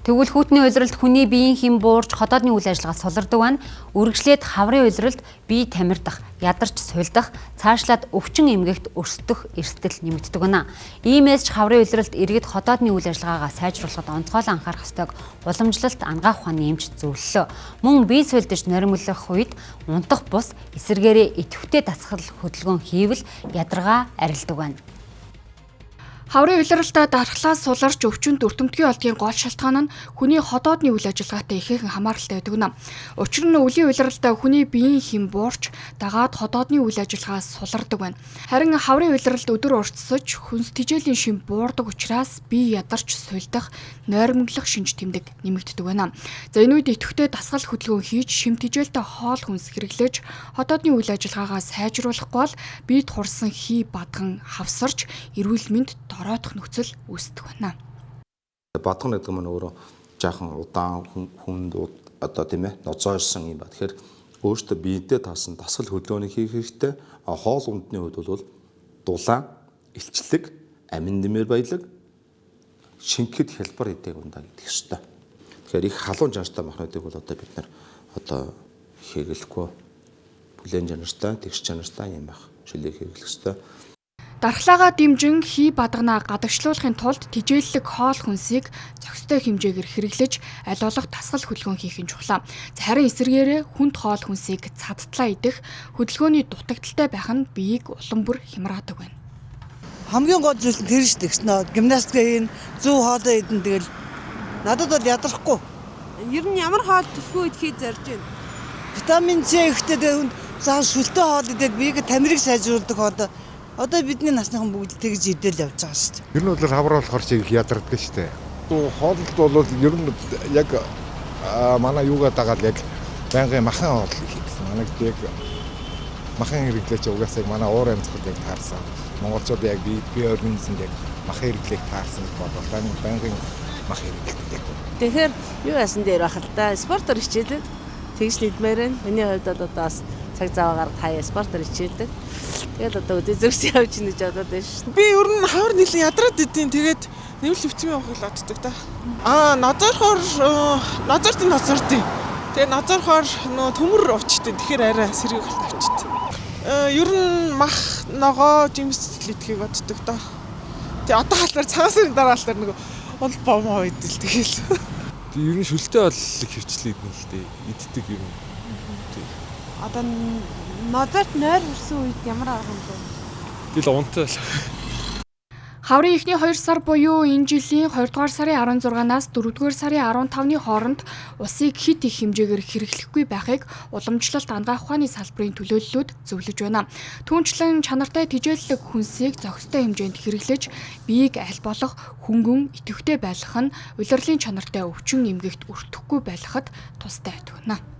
Тэгвэл хүйтний улиралд хүний биеийн хэм буурч ходоодны үйл ажиллагаа сулардаг байна. Үргэлжлээд хаврын улиралд бие тамирдах, ядарч сулдах, цаашлаад өвчин эмгэгт өрсөлдөх эрсдэл нэмэгддэг байна. Иймээс ч хаврын улиралд иргэд ходоодны үйл ажиллагаагаа сайжруулахад онцгойлон анхаарах ёстойг уламжлалт анагаах ухааны эмч зөвлөлөө. Мөн бие сулдаж норимлох үед унтах бус эсэргээрээ идэвхтэй дасгал хөдөлгөөн хийвэл ядаргаа арилдаг байна. Хаврын улиралдаа дархлаа суларч өвчнөд өртөмтгий олдгийн гол шалтгаан нь хүний ходоодны үйл ажиллагаатай ихээхэн хамааралтай байдаг нь. Учир нь үлийн улиралдаа хүний биеийн хэм буурч дагаад ходоодны үйл ажиллагаа сулардаг байна. Харин хаврын улиралд өдөр уртсаж хүнс тэжээлийн шим буурдаг учраас бие ядарч сулдах, нойрмоглох шинж тэмдэг нэмэгддэг байна. За энэ үед идэвхтэй дасгал хөдөлгөөн хийж шим тэжээлтэй хоол хүнс хэрэглэж ходоодны үйл ажиллагаагаа сайжруулахгүй бол биед хурсан хий бадган хавсарч эрүүл мэнд дороотох нөхцөл үүсдэг байна. Бадган гэдэг нь өөрөө жаахан удаан хүнд одоо тийм ээ нозоорсон юм ба. Тэгэхээр өөртөө биедээ таасан дасгал хөдөлгөөнийг хийх хэрэгтэй. Хоол ундны хувьд бол дулаан, илчлэг, амин нэмэр баялаг, шингэхэд хялбар идээг ундаа идэх ёстой. Тэгэхээр их халуун чанартай махнуудыг бол одоо бид нар одоо хэрэглэхгүй, бүлээн чанартай, тэгш чанартай юм байх шилийг хэрэглэх ёстой. Дархлаагаа дэмжин хий бадганаа гадагшлуулахын тулд тэжээллэг хоол хүнсийг зохистой хэмжээгээр хэрэглэж аль болох дасгал хөдөлгөөн хийх нь чухал. Харин эсрэгээрээ хүнд хоол хүнсийг цадтлаа идэх, хөдөлгөөний дутагдaltaй байх нь биеийг улам бүр хямраадаг байна. Хамгийн гол зүйл нь тэр шүү дээ. Гимнастик хийн, зөв хоолоо идэн тэгэл надад бол ядрахгүй. Ер нь ямар хоол төлхөө идэхийг зорж байна? Витамин С ихтэй тэгээ заан шүлтэй хоол идээд биеийг тамирыг сайжруулдаг хоол. Одоо бидний насныхан бүгд тэгж идэл явж байгаа шүү дээ. Ер нь бол хавар болохоор чи их ядардаг шүү дээ. Хооллолт бол ер нь яг манай юугаа дагаад яг байнгын махан хоол хийдэг. Манай яг махан хэрэглээч угаасаа манай уур амьсгалд яг таарсан. Монголчууд яг бие организмд яг махан хэрэглээг таарсан гэж бодлоо. Байнгын мах хэрэглэдэг. Тэгэхээр юу яасан дээр байх л да. Спортоор хичээлээ. Тэгж л идмээр байна. Миний хувьд бол одоо бас цаг зав гаргад хаяа спортоор хичээлдэг. Тэгэл одоо өдөө зөрс явж ийн гэж бодоод байна шүү. Би ер нь хавар нэлээд ядраад идэв. Тэгээд нэмэлт витамин авах л боддог та. Аа, нозоорхоор нозоорт нозоорт. Тэгээ нозоорхоор нөө төмөр уучтай. Тэгэхээр арай сэргийг болт авчихдээ. Ер нь мах, ногоо, жимс л идэхийг боддог та. Тэгээ одоо халаар цагаан сарын дараа халаар нөгөө уул бомоо идэл тэгэл. Ер нь шүлтэй бол хөвчлээ идэн л дээ. Иддэг юм. Одоо нозоорт нойр хүрсэн үед ямар арга юм бэ? Тэгэл унтаа л. Хаврын эхний 2 сар буюу энэ жилийн 2 дугаар сарын 16-наас 4 дугаар сарын 15-ны хооронд усыг хэт их хэмжээгээр хэрэглэхгүй байхыг уламжлалт анагаах ухааны салбарын төлөөллүүд зөвлөж байна. Түүнчлэн чанартай тэжээллэг хүнсийг зохистой хэмжээнд хэрэглэж биеийг аль болох хөнгөн идэвхтэй байлгах нь улирлын чанартай өвчин эмгэгт өртөхгүй байлгахад тустай байдаг.